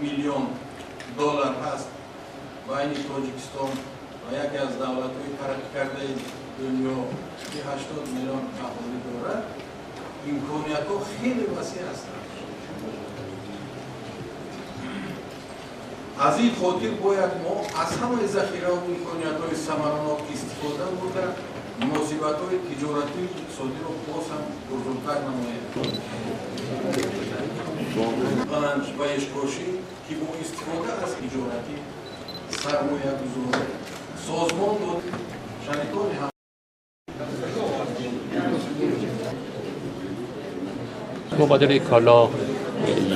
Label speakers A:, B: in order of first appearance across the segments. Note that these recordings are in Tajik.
A: миллион доллар ҳаст байни Тоҷикистон ва яке аз давлатҳои тараққикардаи дунё, ки 80 миллион аҳолӣ дорад, имкониятҳо хеле васеъ ҳастанд. Аз ин хотир бояд мо аз ҳамаи захираву имкониятҳои самаранок истифода бурда, муносибатҳои тиҷоратию иқтисодиро боз ҳам бузургтар намоем. Панҷ ва ишкошӣ, ки бо истифода аз тиҷоратӣ, сармоягузорӣ, созмон дод шарикони ҳам.
B: مبادله کالا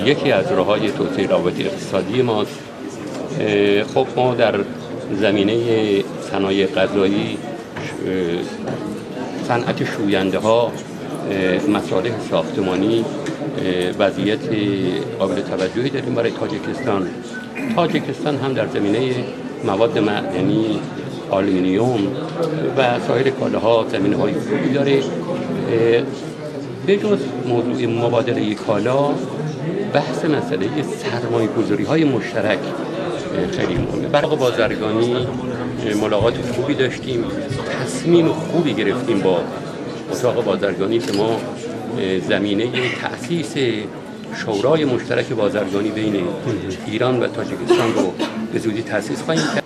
B: یکی از راه‌های توسعه روابط اقتصادی ماست. خب ما در زمینه صنایع غذایی، صنعت شوینده ها، مصالح ساختمانی وضعیت قابل توجهی داریم برای تاجیکستان. تاجیکستان هم در زمینه مواد معدنی، آلومینیوم و سایر کالاها زمینه‌های خوبی داره. به جز موضوع مبادله کالا، بحث مسئله سرمایه‌گذاری‌های مشترک خیلی مهمه. برای بازرگانی ملاقات خوبی داشتیم، تصمیم خوبی گرفتیم با اتاق بازرگانی که ما زمینه تأسیس شورای مشترک بازرگانی بین ایران و تاجیکستان رو به زودی تأسیس خواهیم کرد.